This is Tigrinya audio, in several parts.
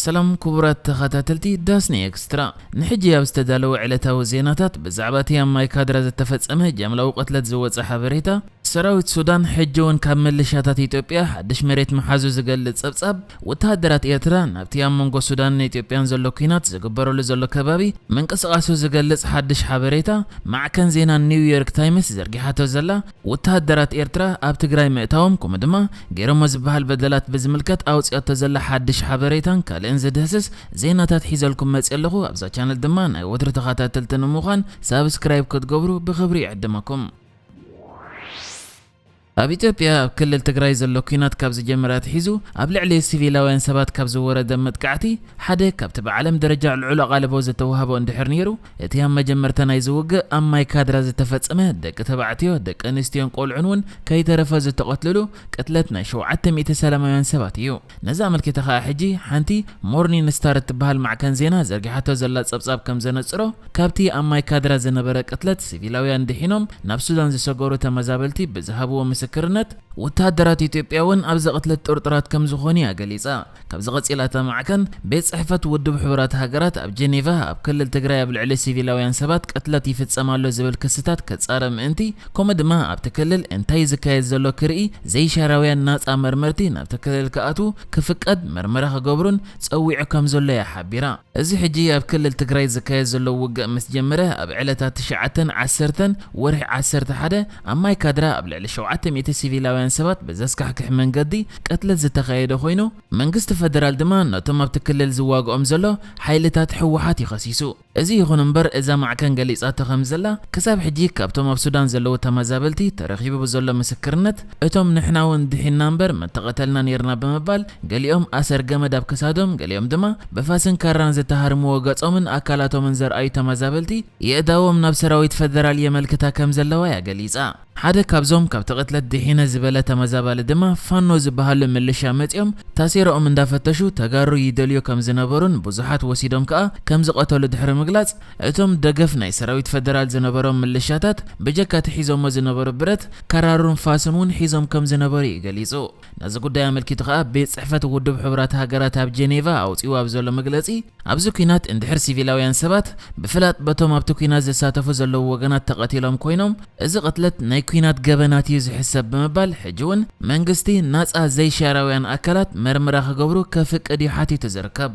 ሰላም ክቡራት ተኸታተልቲ ዳስኒ ኤክስትራ፣ ንሕጂ ኣብ ዝተዳለወ ዕለታዊ ዜናታት ብዛዕባ እቲ ኣብ ማይ ካድራ ዝተፈጸመ ጃምላዊ ቅትለት ዝወጸ ሓበሬታ፣ ሰራዊት ሱዳን ሕጂ እውን ካብ ምልሻታት ኢትዮጵያ ሓድሽ መሬት ምሓዙ ዝገልጽ ጸብጻብ፣ ወተሃደራት ኤርትራ ናብቲ ኣብ መንጎ ሱዳንን ኢትዮጵያን ዘሎ ኲናት ዝግበረሉ ዘሎ ከባቢ ምንቅስቓሱ ዝገልጽ ሓድሽ ሓበሬታ፣ ማዕከን ዜና ኒውዮርክ ታይምስ ዘርጊሓቶ ዘላ፣ ወተሃደራት ኤርትራ ኣብ ትግራይ ምእታዎም፣ ከምኡ ድማ ገይሮሞ ዝበሃል በደላት ብዝምልከት ኣውፂኣቶ ዘላ ሓድሽ ሓበሬታን ካልእን ዝድህስስ ዜናታት ሒዘልኩም መፅእ ኣለኹ። ኣብዛ ቻነል ድማ ናይ ወትሩ ተኸታተልቲ ንምዃን ሳብስክራይብ ክትገብሩ ብኽብሪ ይዕድመኩም። ኣብ ኢትዮጵያ ኣብ ክልል ትግራይ ዘሎ ኲናት ካብ ዝጀመረ ኣትሒዙ ኣብ ልዕሊ ሲቪላውያን ሰባት ካብ ዝወረደ መጥቃዕቲ ሓደ ካብቲ ብዓለም ደረጃ ልዑል ኣቓልቦ ዝተዋህቦ እንድሕር ነይሩ፣ እቲ ኣብ መጀመርታ ናይዚ ውግእ ኣብ ማይ ካድራ ዝተፈጸመ ደቂ ተባዕትዮ፣ ደቂ ኣንስትዮን ቆልዑን እውን ከይተረፈ ዝተቐትልሉ ቅትለት ናይ ሸውዓተ ሚእቲ ሰላማውያን ሰባት እዩ። ነዚ ኣመልኪተ ከኣ ሕጂ ሓንቲ ሞርኒን ስታር እትበሃል ማዕከን ዜና ዘርጊሓቶ ዘላ ጸብጻብ ከም ዘነጽሮ፣ ካብቲ ኣብ ማይ ካድራ ዝነበረ ቅትለት ሲቪላውያን ድሒኖም ናብ ሱዳን ዝሰገሩ ተመዛበልቲ ብዝሃብዎ ምስክርነት፣ ወተሃደራት ኢትዮጵያ እውን ኣብዚ ቅትለት ጥርጡራት ከም ዝኾኑ እያ ገሊጻ። ካብዚ ቀጺላ እታ ማዕከን፣ ቤት ጽሕፈት ውድብ ሕቡራት ሃገራት ኣብ ጀኔቫ ኣብ ክልል ትግራይ ኣብ ልዕሊ ሲቪላውያን ሰባት ቅትለት ይፍጸም ኣሎ ዝብል ክስታት ከጻረ ምእንቲ፣ ከምኡ ድማ ኣብቲ ክልል እንታይ ዝካየድ ዘሎ ክርኢ ዘይሻራውያን ናጻ መርመርቲ ናብቲ ክልል ክኣትዉ ክፍቀድ መርመራ ክገብሩን ጸዊዑ ከም ዘሎ እያ ሓቢራ። እዚ ሕጂ ኣብ ክልል ትግራይ ዝካየድ ዘሎ ውግእ ምስ ጀመረ ኣብ ዕለታት ትሽዓተን ዓሰርተን ወርሒ ዓሰርተ ሓደ ኣብ ማይ ካድራ ኣብ ልዕሊ ሸውዓተ ሚእቲ ሲቪላውያን ሰባት ብዘስካሕክሕ መንገዲ ቅትለት ዝተኻየደ ኮይኑ፣ መንግስቲ ፈደራል ድማ ነቶም ኣብቲ ክልል ዝዋግኦም ዘሎ ሓይልታት ህወሓት እዩ ከሲሱ። እዚ ይኹን እምበር፣ እዛ ማዕከን ገሊጻቶ ከም ዘላ፣ ክሳብ ሕጂ ካብቶም ኣብ ሱዳን ዘለዉ ተመዛበልቲ ተረኺቡ ብዘሎ ምስክርነት፣ እቶም ንሕና እውን ድሒንና እምበር መተቐተልና ነይርና ብምባል፣ ገሊኦም ኣሰር ገመድ ኣብ ክሳዶም፣ ገሊኦም ድማ ብፋስን ካራን ዝተሃርምዎ ገጾምን ኣካላቶምን ዘርኣዩ ተመዛበልቲ፣ የእዳዎም ናብ ሰራዊት ፈደራል የመልክታ ከም ዘለዋ እያ ገሊጻ። ሓደ ካብዞም ካብቲ ቅትለት ድሒነ ዝበለ ተመዛባሊ ድማ ፋኖ ዝበሃሉ ምልሻ መጺኦም ታሴረኦም እንዳፈተሹ ተጋሩ ይደልዩ ከም ዝነበሩን ብዙሓት ወሲዶም ከኣ ከም ዝቐተሉ ድሕሪ ምግላጽ፣ እቶም ደገፍ ናይ ሰራዊት ፈደራል ዝነበሮም ምልሻታት ብጀካ እቲ ሒዞሞ ዝነበሩ ብረት፣ ካራሩን ፋስን እውን ሒዞም ከም ዝነበሩ እዩ ገሊጹ። ነዚ ጉዳይ ኣመልኪቱ ከኣ ቤት ጽሕፈት ውድብ ሕቡራት ሃገራት ኣብ ጀኔቫ ኣውጺኡ ኣብ ዘሎ መግለጺ፣ ኣብዚ ኲናት እንድሕር ሲቪላውያን ሰባት ብፍላጥ በቶም ኣብቲ ኲናት ዝሳተፉ ዘለዉ ወገናት ተቐቲሎም ኮይኖም፣ እዚ ቅትለት ናይ ኲናት ገበናት እዩ ዝሕሰብ ብምባል፣ ሕጂ እውን መንግስቲ ናጻ ዘይሻራውያን ኣካላት መርመራ ክገብሩ ከፍቅድ እዩ ሓቲቱ ዝርከብ።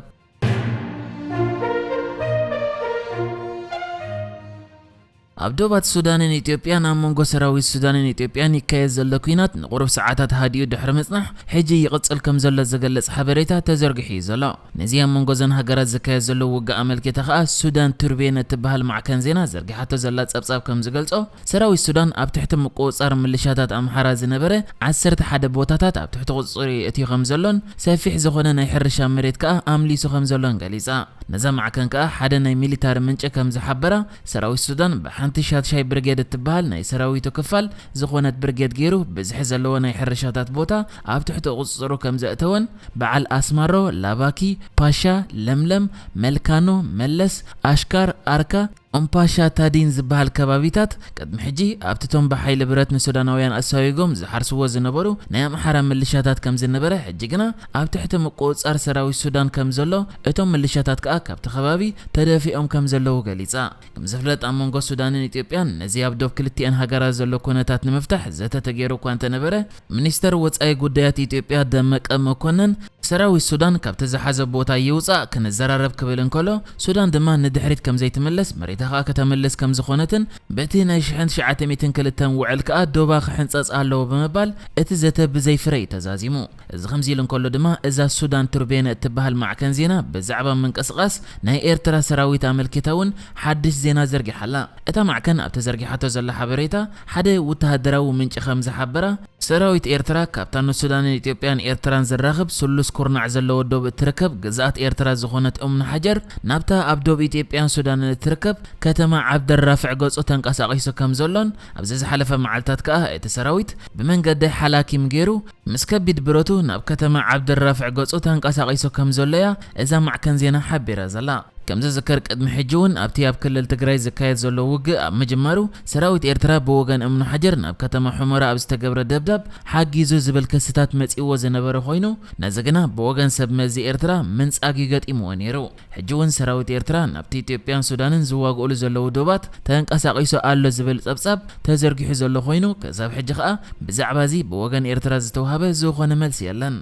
ኣብ ዶባት ሱዳንን ኢትዮጵያን ኣብ መንጎ ሰራዊት ሱዳንን ኢትዮጵያን ይካየድ ዘሎ ኲናት ንቁሩብ ሰዓታት ሃዲኡ ድሕሪ ምጽናሕ፣ ሕጂ ይቕጽል ከም ዘሎ ዝገልጽ ሓበሬታ ተዘርጊሑ እዩ ዘሎ። ነዚ ኣብ መንጎ እዘን ሃገራት ዝካየድ ዘሎ ውግእ ኣመልኪታ ከኣ ሱዳን ቱርቤን እትበሃል ማዕከን ዜና ዘርጊሓቶ ዘላ ጸብጻብ ከም ዝገልጾ፣ ሰራዊት ሱዳን ኣብ ትሕቲ ምቁጽጻር ምልሻታት ኣምሓራ ዝነበረ ዓሰርተ ሓደ ቦታታት ኣብ ትሕቲ ቁጽጽር የእትዩ ከም ዘሎን ሰፊሕ ዝኾነ ናይ ሕርሻ መሬት ከኣ ኣምሊሱ ከም ዘሎን ገሊጻ። ነዛ ማዕከን ከኣ ሓደ ናይ ሚሊታሪ ምንጪ ከም ዝሓበራ፣ ሰራዊት ሱዳን ብሓንቲ ሻድሻይ ብርጌድ እትበሃል ናይ ሰራዊቱ ክፋል ዝኾነት ብርጌድ ገይሩ ብዝሒ ዘለዎ ናይ ሕርሻታት ቦታ ኣብ ትሕቲ ቁጽጽሩ ከም ዘእተወን፣ በዓል ኣስማሮ፣ ላባኪ፣ ፓሻ፣ ለምለም፣ መልካኖ፣ መለስ፣ ኣሽካር፣ ኣርካ፣ ኦምፓሻ ታዲን ዝበሃል ከባቢታት ቅድሚ ሕጂ ኣብቲ እቶም ብሓይሊ ብረት ንሱዳናውያን ኣሳዊጎም ዝሓርስዎ ዝነበሩ ናይ ኣምሓራ ምልሻታት ከም ዝነበረ፣ ሕጂ ግና ኣብ ትሕቲ ምቁጽጻር ሰራዊት ሱዳን ከም ዘሎ፣ እቶም ምልሻታት ከኣ ካብቲ ከባቢ ተደፊኦም ከም ዘለዉ ገሊጻ። ከም ዝፍለጥ፣ ኣብ መንጎ ሱዳንን ኢትዮጵያን ነዚ ኣብ ዶብ ክልቲአን ሃገራት ዘሎ ኩነታት ንምፍታሕ ዘተ ተገይሩ እኳ እንተነበረ፣ ሚኒስተር ወጻኢ ጉዳያት ኢትዮጵያ ደመቀ መኮነን፣ ሰራዊት ሱዳን ካብቲ ዝሓዘ ቦታ ይውጻእ፣ ክንዘራረብ ክብል እንከሎ፣ ሱዳን ድማ ንድሕሪት ከም ዘይትምለስ፣ መሬታ ከኣ ከተምልስ ከም ዝኾነትን፣ በቲ ናይ ሽሕን ትሽዓተ ሚእትን ክልተን ውዕል ከኣ ዶባ ክሕንጸጽ ኣለዎ ብምባል፣ እቲ ዘተ ብዘይ ፍረ እዩ ተዛዚሙ። እዚ ከምዚ ኢሉ እንከሎ ድማ፣ እዛ ሱዳን ቱርቤነ እትበሃል ማዕከን ዜና ብዛዕባ ምንቅስቓስ ናይ ኤርትራ ሰራዊት ኣመልኪታ እውን ሓድሽ ዜና ዘርጊሓ ኣላ። እታ ማዕከን ኣብቲ ዘርጊሓቶ ዘላ ሓበሬታ፣ ሓደ ወተሃደራዊ ምንጪ ከም ዝሓበራ፣ ሰራዊት ኤርትራ ካብታ ንሱዳንን ኢትዮጵያን ኤርትራን ዘራኽብ ስሉስ ኩርናዕ ዘለዎ ዶብ እትርከብ ግዝኣት ኤርትራ ዝኾነት ኡም ንሓጀር፣ ናብታ ኣብ ዶብ ኢትዮጵያን ሱዳንን እትርከብ ከተማ ዓብደራፍዕ ገጹ ተንቀሳቒሱ ከም ዘሎን፣ ኣብዚ ዝሓለፈ መዓልታት ከኣ እቲ ሰራዊት ብመንገዲ ሓላኪም ገይሩ ምስ ከቢድ ብረቱ ናብ ከተማ ዓብደራፍዕ ገጹ ተንቀሳቒሱ ከም ዘሎ እያ እዛ ማዕከን ዜና ሓቢራ ዘላ። ከም ዝዝከር ቅድሚ ሕጂ እውን ኣብቲ ኣብ ክልል ትግራይ ዝካየድ ዘሎ ውግእ ኣብ ምጅማሩ ሰራዊት ኤርትራ ብወገን እምኑ ሓጀር ናብ ከተማ ሑመራ ኣብ ዝተገብረ ደብዳብ ሓጊዙ ዝብል ክስታት መጺእዎ ዝነበረ ኮይኑ፣ ነዚ ግና ብወገን ሰብ መዚ ኤርትራ ምንጻግ እዩ ገጢምዎ ነይሩ። ሕጂ እውን ሰራዊት ኤርትራ ናብቲ ኢትዮጵያን ሱዳንን ዝዋግኡሉ ዘለዉ ዶባት ተንቀሳቒሱ ኣሎ ዝብል ጸብጻብ ተዘርጊሑ ዘሎ ኮይኑ፣ ክሳብ ሕጂ ከኣ ብዛዕባ እዚ ብወገን ኤርትራ ዝተዋህበ ዝኾነ መልሲ የለን።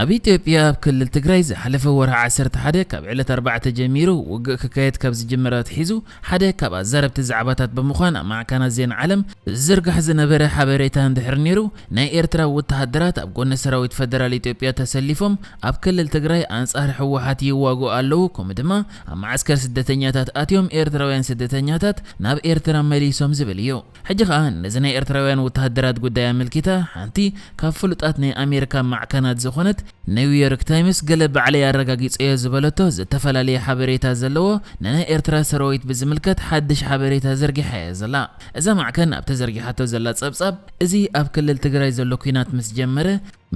ኣብ ኢትዮጵያ ኣብ ክልል ትግራይ ዝሓለፈ ወርሒ ዓሰርተ ሓደ ካብ ዕለት ኣርባዕተ ጀሚሩ ውግእ ክካየድ ካብ ዝጅምር ኣትሒዙ ሓደ ካብ ኣዛረብቲ ዛዕባታት ብምዃን ኣብ ማዕከናት ዜና ዓለም ዝዝርጋሕ ዝነበረ ሓበሬታ እንድሕር ነይሩ፣ ናይ ኤርትራ ወተሃደራት ኣብ ጎኒ ሰራዊት ፈደራል ኢትዮጵያ ተሰሊፎም ኣብ ክልል ትግራይ ኣንጻር ህወሓት ይዋግኡ ኣለዉ፣ ከምኡ ድማ ኣብ መዓስከር ስደተኛታት ኣትዮም ኤርትራውያን ስደተኛታት ናብ ኤርትራ መሊሶም ዝብል እዩ። ሕጂ ኸኣ ነዚ ናይ ኤርትራውያን ወተሃደራት ጉዳይ ኣመልኪታ ሓንቲ ካብ ፍሉጣት ናይ ኣሜሪካ ማዕከናት ዝኾነት ኒውዮርክ ታይምስ ገለ ባዕለይ ኣረጋጊጸዮ ዝበለቶ ዝተፈላለየ ሓበሬታ ዘለዎ ንናይ ኤርትራ ሰራዊት ብዝምልከት ሓድሽ ሓበሬታ ዘርጊሓ እያ ዘላ። እዛ ማዕከን ኣብ ተዘርጊሓቶ ዘላ ጸብጻብ፣ እዚ ኣብ ክልል ትግራይ ዘሎ ኲናት ምስ ጀመረ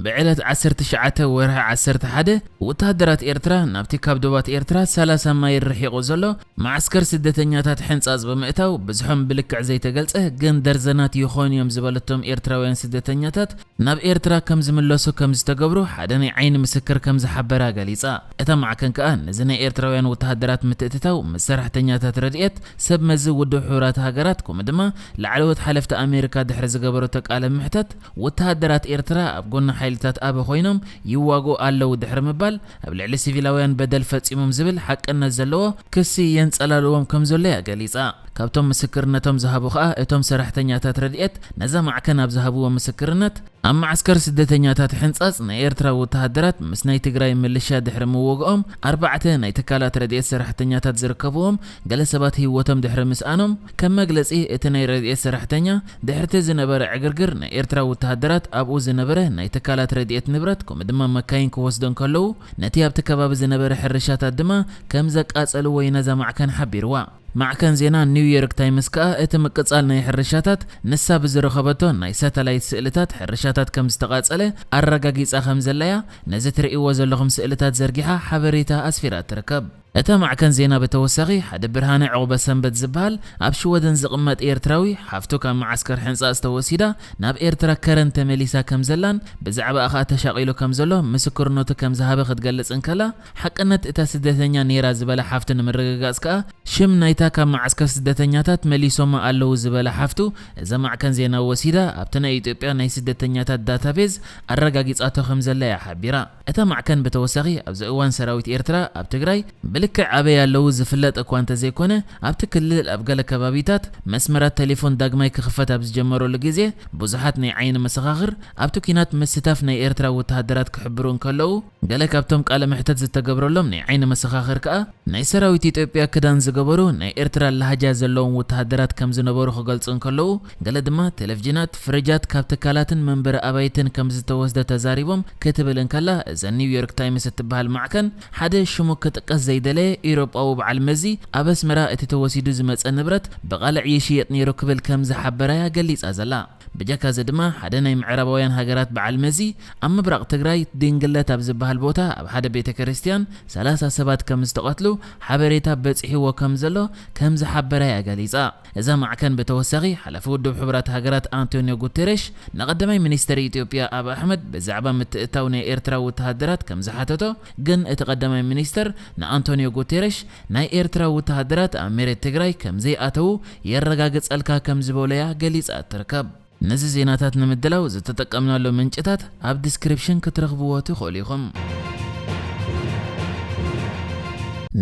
ብዕለት ዓሰርተ ትሽዓተ ወርሒ ዓሰርተ ሓደ ወተሃደራት ኤርትራ ናብቲ ካብ ዶባት ኤርትራ ሰላሳ ማይል ርሒቑ ዘሎ መዓስከር ስደተኛታት ሕንጻጽ ብምእታው ብዝሖም ብልክዕ ዘይተገልጸ ግን ደርዘናት ይኾኑ እዮም ዝበለቶም ኤርትራውያን ስደተኛታት ናብ ኤርትራ ከም ዝምለሱ ከም ዝተገብሩ ሓደ ናይ ዓይኒ ምስክር ከም ዝሓበራ ገሊጻ። እታ ማዕከን ከኣ ነዚ ናይ ኤርትራውያን ወተሃደራት ምትእትታው ምስ ሰራሕተኛታት ረድኤት ሰብ መዚ ውድብ ሕቡራት ሃገራት ከምኡ ድማ ላዕለዎት ሓለፍቲ ኣሜሪካ ድሕሪ ዝገበረቶ ቃለ ምሕተት ወተሃደራት ኤርትራ ኣብ ጎኒ ሓይልታት ኣበ ኮይኖም ይዋግኡ ኣለዉ ድሕሪ ምባል ኣብ ልዕሊ ሲቪላውያን በደል ፈጺሞም ዝብል ሓቅነት ዘለዎ ክሲ የንጸላልዎም ከም ዘሎ እያ ገሊጻ። ካብቶም ምስክርነቶም ዝሃቡ ከኣ እቶም ሰራሕተኛታት ረድኤት ነዛ ማዕከን ኣብ ዝሃብዎ ምስክርነት ኣብ መዓስከር ስደተኛታት ሕንጻጽ ናይ ኤርትራ ወተሃደራት ምስ ናይ ትግራይ ምልሻ ድሕሪ ምውግኦም ኣርባዕተ ናይ ትካላት ረድኤት ሰራሕተኛታት ዝርከብዎም ገለ ሰባት ህይወቶም ድሕሪ ምስኣኖም ከም መግለጺ እቲ ናይ ረድኤት ሰራሕተኛ ድሕርቲ ዝነበረ ዕግርግር ናይ ኤርትራ ወተሃደራት ኣብኡ ዝነበረ ናይ ትካላት ረድኤት ንብረት ከምኡ ድማ መካይን ክወስዶ እንከለዉ ነቲ ኣብቲ ከባቢ ዝነበረ ሕርሻታት ድማ ከም ዘቃጸልዎ እዩ ነዛ ማዕከን ሓቢርዋ። ማዕከን ዜና ኒውዮርክ ታይምስ ከኣ እቲ ምቅጻል ናይ ሕርሻታት ንሳ ብዝረኸበቶ ናይ ሳተላይት ስእልታት ሕርሻታት ከም ዝተቓጸለ ኣረጋጊጻ ከም ዘለያ ነዚ ትርእይዎ ዘለኹም ስእልታት ዘርጊሓ ሓበሬታ ኣስፊራ ትርከብ። እታ ማዕከን ዜና ብተወሳኺ ሓደ ብርሃነ ዕቑበ ሰንበት ዝበሃል ኣብ ሽወደን ዝቕመጥ ኤርትራዊ ሓፍቱ ካብ መዓስከር ሕንጻጽ ተወሲዳ ናብ ኤርትራ ከረን ተመሊሳ ከም ዘላን ብዛዕባኣ ከኣ ተሻቒሉ ከም ዘሎ ምስክርነቱ ከም ዝሃበ ክትገልጽ እንከላ ሓቅነት እታ ስደተኛ ነይራ ዝበላ ሓፍቱ ንምርግጋጽ ከኣ ሽም ናይታ ካብ መዓስከር ስደተኛታት መሊሶማ ኣለዉ ዝበላ ሓፍቱ እዛ ማዕከን ዜና ወሲዳ ኣብቲ ናይ ኢትዮጵያ ናይ ስደተኛታት ዳታቤዝ ኣረጋጊጻቶ ከም ዘላ እያ ሓቢራ። እታ ማዕከን ብተወሳኺ ኣብዚ እዋን ሰራዊት ኤርትራ ኣብ ትግራይ ብልክዕ ኣበይ ኣለዉ ዝፍለጥ እኳ እንተዘይኮነ ኣብቲ ክልል ኣብ ገለ ከባቢታት መስመራት ቴሌፎን ዳግማይ ክኽፈት ኣብ ዝጀመረሉ ግዜ ብዙሓት ናይ ዓይኒ መሰኻኽር ኣብቲ ኲናት ምስታፍ ናይ ኤርትራ ወተሃደራት ክሕብሩ እንከለዉ ገለ ካብቶም ቃለ መሕተት ዝተገብረሎም ናይ ዓይኒ መሰኻኽር ከኣ ናይ ሰራዊት ኢትዮጵያ ክዳን ዝገበሩ ናይ ኤርትራ ላህጃ ዘለዎም ወተሃደራት ከም ዝነበሩ ክገልጹ እንከለዉ ገለ ድማ ቴሌቪዥናት፣ ፍርጃት ካብ ትካላትን መንበሪ ኣባይትን ከም ዝተወስደ ተዛሪቦም ክትብል እንከላ እዛ ኒውዮርክ ታይምስ እትበሃል ማዕከን ሓደ ሽሙ ክጥቀስ ዘይደለየ ኢሮጳዊ በዓል መዚ ኣብ ኣስመራ እቲ ተወሲዱ ዝመጸ ንብረት ብቓልዕ ይሽየጥ ነይሩ ክብል ከም ዝሓበራያ ገሊጻ ዘላ። ብጀካ እዚ ድማ ሓደ ናይ ምዕራባውያን ሃገራት በዓል መዚ ኣብ ምብራቕ ትግራይ ድንግለት ኣብ ዝበሃል ቦታ ኣብ ሓደ ቤተ ክርስቲያን ሰላሳ ሰባት ከም ዝተቐትሉ ሓበሬታ በጺሕዎ ከም ዘሎ ከም ዝሓበረ እያ ገሊጻ። እዛ ማዕከን ብተወሳኺ ሓላፊ ውድብ ሕቡራት ሃገራት ኣንቶኒዮ ጉተሬሽ ንቐዳማይ ሚኒስተር ኢትዮጵያ ኣብ ኣሕመድ ብዛዕባ ምትእታው ናይ ኤርትራ ወተሃደራት ከም ዝሓተቶ ግን እቲ ቀዳማይ ሚኒስተር ንኣንቶኒዮ ጉተሬሽ ናይ ኤርትራ ወተሃደራት ኣብ መሬት ትግራይ ከም ዘይኣተዉ የረጋግጸልካ ከም ዝበሎያ ገሊጻ ትርከብ። ነዚ ዜናታት ንምድላው ዝተጠቀምናሉ ምንጭታት ኣብ ዲስክሪፕሽን ክትረኽብዎ ትኽእሉ ኢኹም።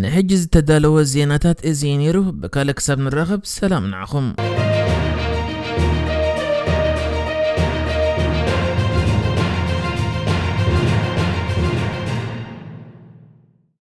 ንሕጂ ዝተዳለወ ዜናታት እዚ እዩ ነይሩ። ብካልእ ክሳብ ንራኸብ ሰላም ንዓኹም።